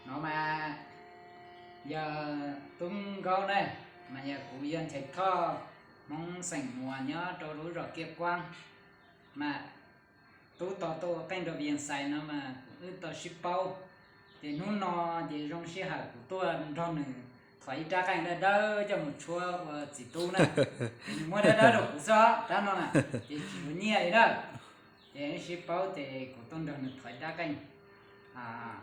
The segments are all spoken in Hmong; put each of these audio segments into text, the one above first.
No mas yog Tub Nkaub na, mas yog kuv yog Nchais Thoj, Hmoob xeem Muas nyob rau lub zos Kiab Kuab. Mas tub tau tuaj ua qeej rau Vias Xais no mas kuv wb tau sib paub. Ces hnub no ces zoo sij hawm kuv tuaj nrog nws thov ib rab qeej dawb dawb coj mus tshuab ua txiv tub na. Ces nws muab dawb dawb rau kuv xwb rab no na, ces tsis yuav nyiaj li na. Ces wb sib paub ces kuv tuaj nrog nws thov ib rab qeej.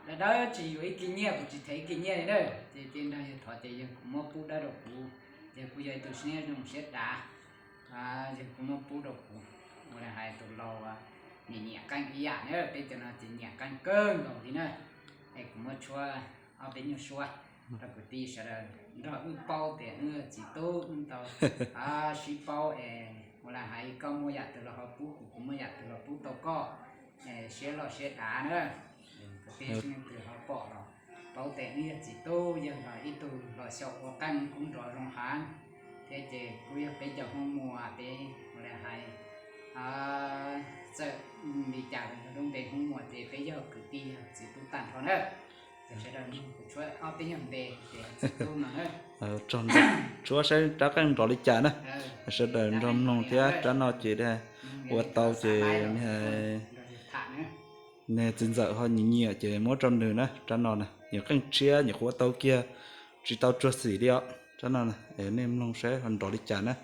Dawb dawb tsis yuav ib kis nyiaj, kuv tsis them ib kis nyiaj li na. Ces cia nrog yawg thov ces yawg kuj muab pub dawb rau kuv. Yawg kuj yog ib tug siab zoo siab dav, yawg kuj muab pub rau kuv. Ua li hais tus laus nyiam nyiam qeej ib yam na, peb cov no ces nyiam qeej kawg nkaus li na. Es kuv muab tshuab ob peb nyuag suab rau kwv tij sawv daws nrog wb paub tias wb txiv tub wb tau sib paub es ua li hais koj muaj yam twg los ho pub kuv, kuv muaj yam twg los pub tau koj, siab loj siab dav na. Kwv tij sawv daws ho pom los paub tias wb yog txiv tub, yawg los ib tug los xyaum ua qeej kub nrov zoo heev. Thiab ces kuj yog peb cov Hmoob Muas peb ua li hais txawm li cas los yog lub npe Hmoob Muas ces peb yog kwv tij yog txiv tub tag nrho na. Ces sawv daws mloog kuv tshuab ob peb nyuag npe ces txiv tub no na. Tshuab saib rab qeej nrov li cas na. Sawv daws nrog mloog thiab rab no ces ua tau ces nws txiv ntxawm ho nyiam nyiam ces muab rau nws na. Rab no na nyiam qeej tshiab nyiam qhuav tau kiag, tsis tau tsuag xim li os. Rab no na es nej mloog saib ho nrov li cas na.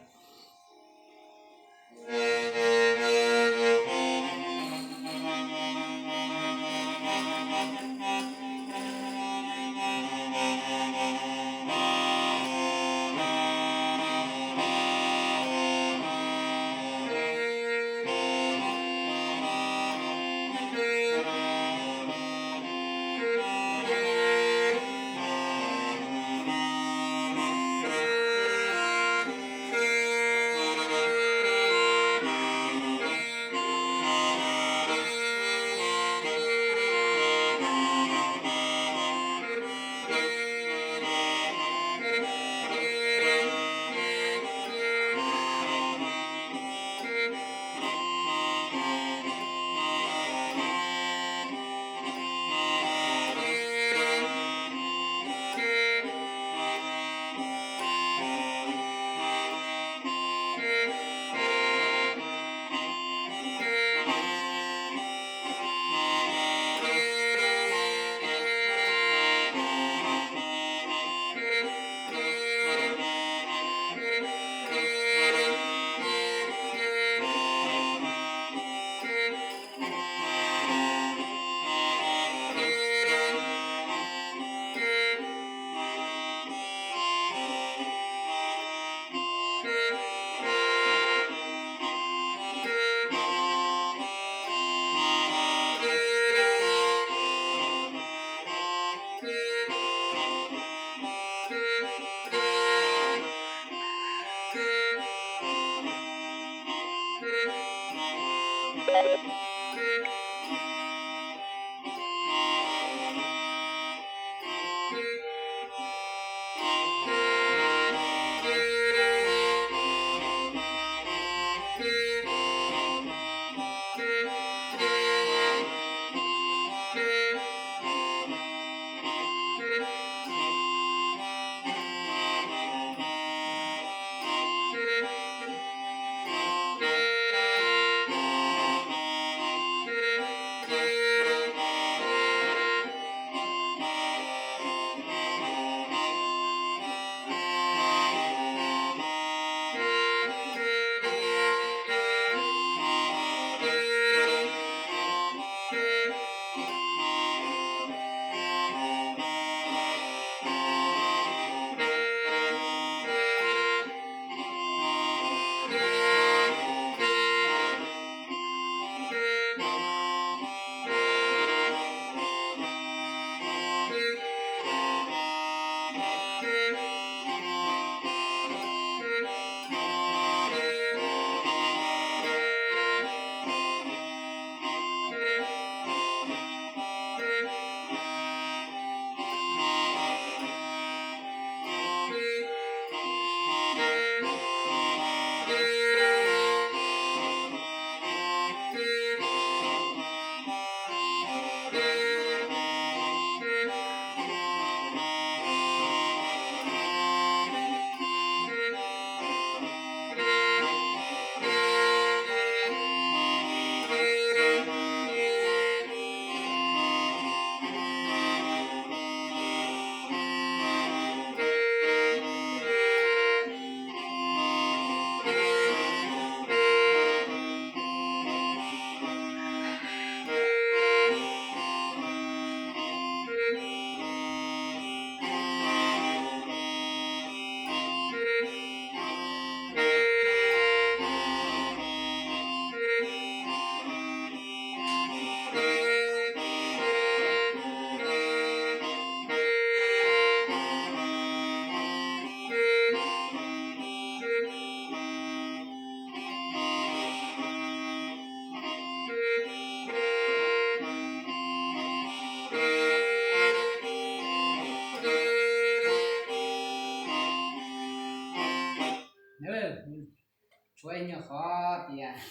Qhov tias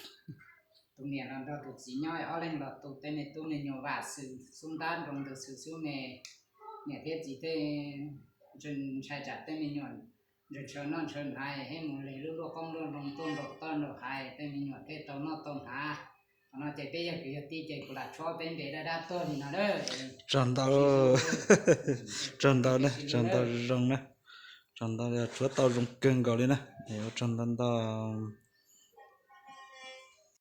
tus niam los nrog tus txiv nyob, ob leeg los tu tej me tub me nyuam vam xwm xub ntab nroo ntws xwm xub me, niam thiab txiv tej ntshai tsam tej me nyuam ntshaw noj ntshaw hnav, thiaj mus li lub luaj qoob luaj loo tuaj nraum toj nraum hais, tej me nyuam thiaj tau noj tau hnav. Qhov no ces peb yog kwv yog tij ces kuv lam tshuab peb npe dab dab tuag li no lawm. Tsaug ntau, tsaug ntau na, tsaug ntau zoo na, tsaug ntau, tshuab tau zoo kawg nkaus li na. Ua tsaug ntau ntau.